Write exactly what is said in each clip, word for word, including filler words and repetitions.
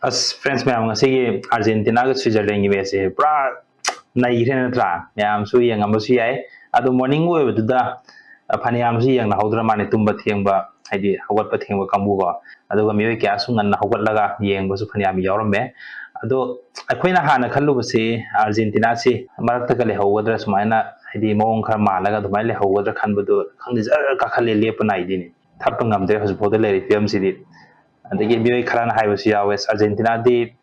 ꯑꯁ, friends ꯃꯌꯥꯝ, ꯉꯁꯤꯒꯤ ꯑꯥꯔꯖꯦꯟꯇꯤꯅꯥꯒ ꯁ꯭ꯋꯤꯖꯔꯂꯦꯟꯒꯤ matchꯁꯦ ꯄꯨꯔꯥ ꯅꯩꯈ꯭ꯔꯦ ꯅꯠꯇ꯭ꯔꯥ? ꯃꯌꯥꯝꯁꯨ ꯌꯦꯡꯉꯝꯕꯁꯨ ꯌꯥꯏ꯫ ꯑꯗꯣ morning ꯑꯣꯏꯕꯗꯨꯗ, ꯑ, ꯐꯅꯌꯥꯝꯁꯨ ꯌꯦꯡꯅꯍꯧꯗ꯭ꯔ ꯃꯥꯜꯂꯦ, ꯇꯨꯝꯕ ꯊꯦꯡꯕ, ꯍꯥꯏꯗꯤ ꯍꯧꯒꯠꯄ ꯊꯦꯡꯕ ꯀꯥꯡꯕꯨꯀꯣ꯫ ꯑꯗꯨꯒ ꯃꯤꯑꯣꯏ ꯀꯌꯥꯁꯨ ꯉꯟꯅ ꯍꯧꯒꯠꯂꯒ ꯌꯦꯡꯕꯁꯨ ꯐꯅꯌꯥꯝ ꯌꯥꯎꯔꯝꯃꯦ꯫ ꯑꯗꯣ ꯑꯩꯈꯣꯏꯅ ꯍꯥꯟꯅ ꯈꯜꯂꯨꯕꯁꯤ ꯑꯥꯔꯖꯦꯟꯇꯤꯅꯥꯁꯤ ꯃꯔꯛꯇꯒ ꯂꯩꯍꯧꯒꯗ꯭ꯔꯥ, ꯁꯨꯃꯥꯏꯅ ꯍꯥꯏꯗꯤ ꯃꯑꯣꯡ ꯈꯔ ꯃꯥꯜꯂꯒ ꯑꯗꯨꯃꯥꯏꯅ ꯂꯩꯍꯧꯒꯗ꯭ꯔꯥ ꯈꯟꯕꯗꯣ, ꯈꯪꯗꯦ, ꯖꯔ ꯀꯥꯈꯠꯂꯦ, ꯂꯦꯞꯄ ꯅꯥꯏꯗꯦꯅꯦ꯫ ꯊꯠꯄ ꯉꯝꯗ꯭ꯔꯦ ꯍꯧꯖꯤꯛꯐꯥꯎꯗ ꯂꯩꯔꯤ ꯐꯤꯕꯝꯁꯤꯗꯤ꯫ ꯑꯗꯒꯤ ꯃꯤꯑꯣꯏ ꯈꯔꯅ ꯍꯥꯏꯕꯁꯨ ꯌꯥꯎꯋꯦ, ꯑꯥꯔꯖꯦꯟꯇꯤꯅꯥꯗꯤ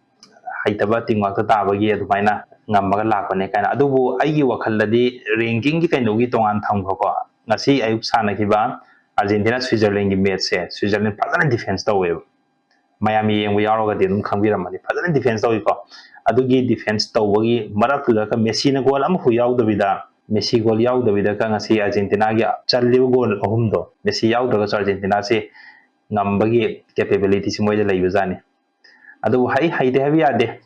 ꯍꯩꯇꯕ team ꯉꯥꯛꯇ ꯇꯥꯕꯒꯤ ꯑꯗꯨꯃꯥꯏꯅ ꯉꯝꯃꯒ ꯂꯥꯛꯄꯅꯦ ꯀꯥꯏꯅ꯫ ꯑꯗꯨꯕꯨ ꯑꯩꯒꯤ ꯋꯥꯈꯜꯗꯗꯤ rankingꯒꯤ ꯀꯩꯅꯣꯒꯤ ꯇꯣꯉꯥꯟ ꯊꯝꯈ꯭ꯔꯣꯀꯣ, ꯉꯁꯤ ꯑꯌꯨꯛ ꯁꯥꯟꯅꯈꯤꯕ ꯑꯥꯔꯖꯦꯟꯇꯤꯅꯥ ꯁ꯭ꯋꯤꯖꯔꯂꯦꯟꯒꯤ matchꯁꯦ ꯁ꯭ꯋꯤꯖꯔꯂꯦꯟ ꯐꯖꯅ defence ꯇꯧꯋꯦꯕ꯫ ꯃꯌꯥꯝ ꯌꯦꯡꯕ ꯌꯥꯎꯔꯒꯗꯤ ꯑꯗꯨꯝ ꯈꯪꯕꯤꯔꯝꯃꯅꯤ, ꯐꯖꯅ defence ꯇꯧꯋꯤꯀꯣ꯫ ꯑꯗꯨꯒꯤ defence ꯇꯧꯕꯒꯤ ꯃꯔꯛꯇꯨꯗꯒ ꯃꯦꯁꯤꯅ goal ꯑꯃꯐꯥꯎ ꯌꯥꯎꯗꯕꯤꯗ, ꯃꯦꯁꯤ goal ꯌꯥꯎꯗꯕꯤꯗꯒ ꯉꯁꯤ ꯑꯥꯔꯖꯦꯟꯇꯤꯅꯥꯒꯤ ꯆꯜꯂꯤꯕ goal ꯑꯍꯨꯝꯗꯣ, ꯃꯦꯁꯤ ꯌꯥꯎꯗ꯭ꯔꯒꯁꯨ ꯑꯥꯔꯖꯦꯟꯇꯤꯅꯥꯁꯦ ꯉꯝꯕꯒꯤ capabilityꯁꯤ ꯃꯣꯏꯗ ꯂꯩꯕꯖꯥꯠꯅꯤ꯫ ꯑꯗꯨꯕꯨ ꯍꯩ ꯍꯩꯇꯦ ꯍꯥꯏꯕ ꯌꯥꯗꯦ,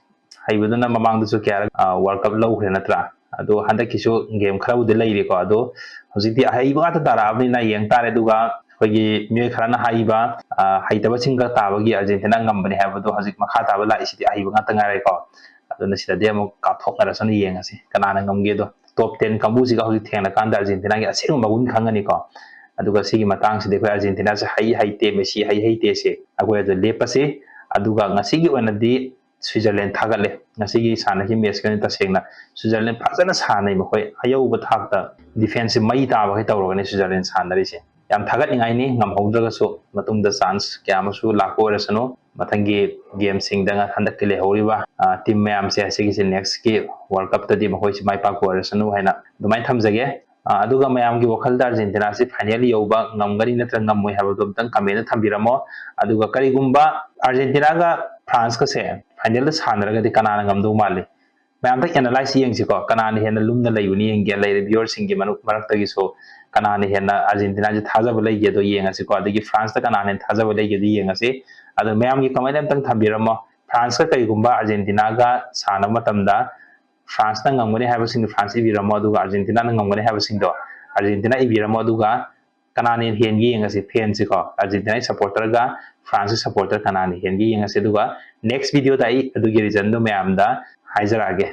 ꯍꯩꯕꯗꯨꯅ ꯃꯃꯥꯡꯗꯁꯨ ꯀꯌꯥꯔꯛ, ꯑ, World Cup ꯂꯧꯈ꯭ꯔꯦ ꯅꯠꯇ꯭ꯔꯥ? ꯑꯗꯣ ꯍꯟꯗꯛꯀꯤꯁꯨ game ꯈꯔꯕꯨꯗꯤ ꯂꯩꯔꯤꯀꯣ, ꯑꯗꯣ ꯍꯧꯖꯤꯛꯇꯤ ꯑꯍꯩꯕ ꯉꯥꯛꯇ ꯇꯥꯔꯛꯑꯕꯅꯤꯅ ꯌꯦꯡ ꯇꯥꯔꯦ꯫ ꯑꯗꯨꯒ ꯑꯩꯈꯣꯏꯒꯤ ꯃꯤꯑꯣꯏ ꯈꯔꯅ ꯍꯥꯏꯔꯤꯕ, ꯑ, ꯍꯩꯇꯕꯁꯤꯡꯒ ꯇꯥꯕꯒꯤ ꯑꯥꯔꯖꯦꯟꯇꯤꯅꯥ ꯉꯝꯕꯅꯤ ꯍꯥꯏꯕꯗꯣ, ꯍꯧꯖꯤꯛ ꯃꯈꯥ ꯇꯥꯕ ꯂꯥꯛꯏꯁꯤꯗꯤ ꯑꯍꯩꯕ ꯉꯥꯛꯇ ꯉꯥꯏꯔꯦꯀꯣ꯫ ꯑꯗꯨꯅ ꯁꯤꯗꯗꯤ ꯑꯃꯨꯛ ꯀꯥꯞꯊꯣꯛꯅꯔꯁꯅꯨ, ꯌꯦꯡꯉꯁꯤ ꯀꯅꯥꯅ ꯉꯝꯒꯦꯗꯣ꯫ Top ten ꯀꯥꯡꯕꯨꯁꯤꯒ ꯍꯧꯖꯤꯛ ꯊꯦꯡꯅꯀꯥꯟꯗ ꯑꯥꯔꯖꯦꯟꯇꯤꯅꯥꯒꯤ ꯑꯁꯦꯡꯕ ꯃꯒꯨꯟ ꯈꯪꯒꯅꯤꯀꯣ꯫ ꯑꯗꯨꯒ ꯁꯤꯒꯤ ꯃꯇꯥꯡꯁꯤꯗꯤ ꯑꯩꯈꯣꯏ ꯑꯥꯔꯖꯦꯟꯇꯤꯅꯥꯁꯦ ꯍꯩ ꯍꯩꯇꯦ, ꯃꯦꯁꯤ ꯍꯩ ꯍꯩꯇꯦꯁꯦ ꯑꯩꯈꯣꯏ ꯑꯗꯨ ꯂꯦꯞꯄꯁꯤ꯫ ꯑꯗꯨꯒ ꯉꯁꯤꯒꯤ ꯑꯣꯏꯅꯗꯤ ꯁ꯭ꯋꯤꯖꯔꯂꯦꯟ ꯊꯥꯒꯠꯂꯦ꯫ ꯉꯁꯤꯒꯤ ꯁꯥꯟꯅꯈꯤꯕ matchꯀꯤ ꯑꯣꯏꯅ ꯇꯁꯦꯡꯅ ꯁ꯭ꯋꯤꯖꯔꯂꯦꯟ ꯐꯖꯅ ꯁꯥꯟꯅꯩ꯫ ꯃꯈꯣꯏ ꯑꯌꯧꯕ ꯊꯥꯛꯇ defenceꯁꯦ ꯃꯩ ꯇꯥꯕꯈꯩ ꯇꯧꯔꯒꯅꯤ ꯁ꯭ꯋꯤꯖꯔꯂꯦꯟ ꯁꯥꯟꯅꯔꯤꯁꯦ꯫ ꯌꯥꯝ ꯊꯥꯒꯠꯅꯤꯡꯉꯥꯏꯅꯤ, ꯉꯝꯍꯧꯗ꯭ꯔꯒꯁꯨ ꯃꯇꯨꯡꯗ chance ꯀꯌꯥ ꯑꯃꯁꯨ ꯂꯥꯛꯄ ꯑꯣꯏꯔꯁꯅꯨ꯫ ꯃꯊꯪꯒꯤ gameꯁꯤꯡꯗ ꯍꯟꯗꯛꯀꯤ ꯂꯩꯍꯧꯔꯤꯕ, ꯑ, team ꯃꯌꯥꯝꯁꯦ ꯑꯁꯤꯒꯤꯁꯦ nextꯀꯤ World Cupꯇꯗꯤ ꯃꯈꯣꯏꯁꯦ ꯃꯥꯏ ꯄꯥꯛꯄ ꯑꯣꯏꯔꯁꯅꯨ ꯍꯥꯏꯅ ꯑꯗꯨꯃꯥꯏꯅ ꯊꯝꯖꯒꯦ꯫ ꯑ, ꯑꯗꯨꯒ ꯃꯌꯥꯝꯒꯤ ꯋꯥꯈꯜꯗ ꯑꯥꯔꯖꯦꯟꯇꯤꯅꯥꯁꯤ final ꯌꯧꯕ ꯉꯝꯒꯅꯤ ꯅꯠꯇ꯭ꯔꯒ ꯉꯝꯃꯣꯏ ꯍꯥꯏꯕꯗꯣ ꯑꯝꯇꯪ commentꯇ ꯊꯝꯕꯤꯔꯝꯃꯣ꯫ ꯑꯗꯨꯒ ꯀꯔꯤꯒꯨꯝꯕ ꯑꯥꯔꯖꯦꯟꯇꯤꯅꯥꯒ ꯐ꯭ꯔꯥꯟꯁꯀꯁꯦ finalꯗ ꯁꯥꯟꯅꯔꯒꯗꯤ ꯀꯅꯥꯅ ꯉꯝꯗꯧ ꯃꯥꯜꯂꯤ? ꯃꯌꯥꯝꯗ analyse ꯌꯦꯡꯁꯤꯀꯣ, ꯀꯅꯥꯅ ꯍꯦꯟꯅ ꯂꯨꯝꯅ ꯂꯩꯕꯅꯤ ꯌꯦꯡꯒꯦ, ꯂꯩꯔꯤꯕ viewerꯁꯤꯡꯒꯤ ꯃꯅꯨꯡ-, ꯃꯔꯛꯇꯒꯤꯁꯨ ꯀꯅꯥꯅ ꯍꯦꯟꯅ ꯑꯥꯔꯖꯦꯟꯇꯤꯅꯥꯁꯦ ꯊꯥꯖꯕ ꯂꯩꯒꯦꯗꯣ ꯌꯦꯡꯉꯁꯤꯀꯣ, ꯑꯗꯒꯤ ꯐ꯭ꯔꯥꯟꯁꯇ ꯀꯅꯥꯅ ꯍꯦꯟꯅ ꯊꯥꯖꯕ ꯂꯩꯒꯦꯗꯣ ꯌꯦꯡꯉꯁꯤ꯫ ꯑꯗꯣ ꯃꯌꯥꯝꯒꯤ comment ꯑꯝꯇꯪ ꯊꯝꯕꯤꯔꯝꯃꯣ, ꯐ꯭ꯔꯥꯟꯁꯀ ꯀꯔꯤꯒꯨꯝꯕ ꯑꯥꯔꯖꯦꯟꯇꯤꯅꯥꯒ ꯁꯥꯟꯅꯕ ꯃꯇꯝꯗ ꯐ꯭ꯔꯥꯟꯁꯅ ꯉꯝꯒꯅꯤ ꯍꯥꯏꯕꯁꯤꯡꯗꯣ ꯐ꯭ꯔꯥꯟꯁ ꯏꯕꯤꯔꯝꯃꯣ, ꯑꯗꯨꯒ ꯑꯥꯔꯖꯦꯟꯇꯤꯅꯥꯅ ꯉꯝꯒꯅꯤ ꯍꯥꯏꯕꯁꯤꯡꯗꯣ ꯑꯥꯔꯖꯦꯟꯇꯤꯅꯥ ꯏꯕꯤꯔꯝꯃꯣ, ꯑꯗꯨꯒ ꯀꯅꯥꯅ ꯍꯦꯟꯒꯦ ꯌꯦꯡꯉꯁꯤ, ꯐꯦꯟꯁꯤꯀꯣ, ꯑꯥꯔꯖꯦꯟꯇꯤꯅꯥꯒꯤ ꯁꯞꯄꯣꯔꯇꯔꯒ ꯐ꯭ꯔꯥꯟꯁꯀꯤ ꯁꯞꯄꯣꯔꯇꯔ ꯀꯅꯥꯅ ꯍꯦꯟꯒꯦ ꯌꯦꯡꯉꯁꯤ꯫ ꯑꯗꯨꯒ ꯅꯦꯛꯁ ꯚꯤꯗꯤꯑꯣꯗ ꯑꯩ ꯑꯗꯨꯒꯤ ꯔꯤꯖꯟꯗꯣ ꯃꯌꯥꯝꯗ ꯍꯥꯏꯖꯔꯛꯑꯒꯦ꯫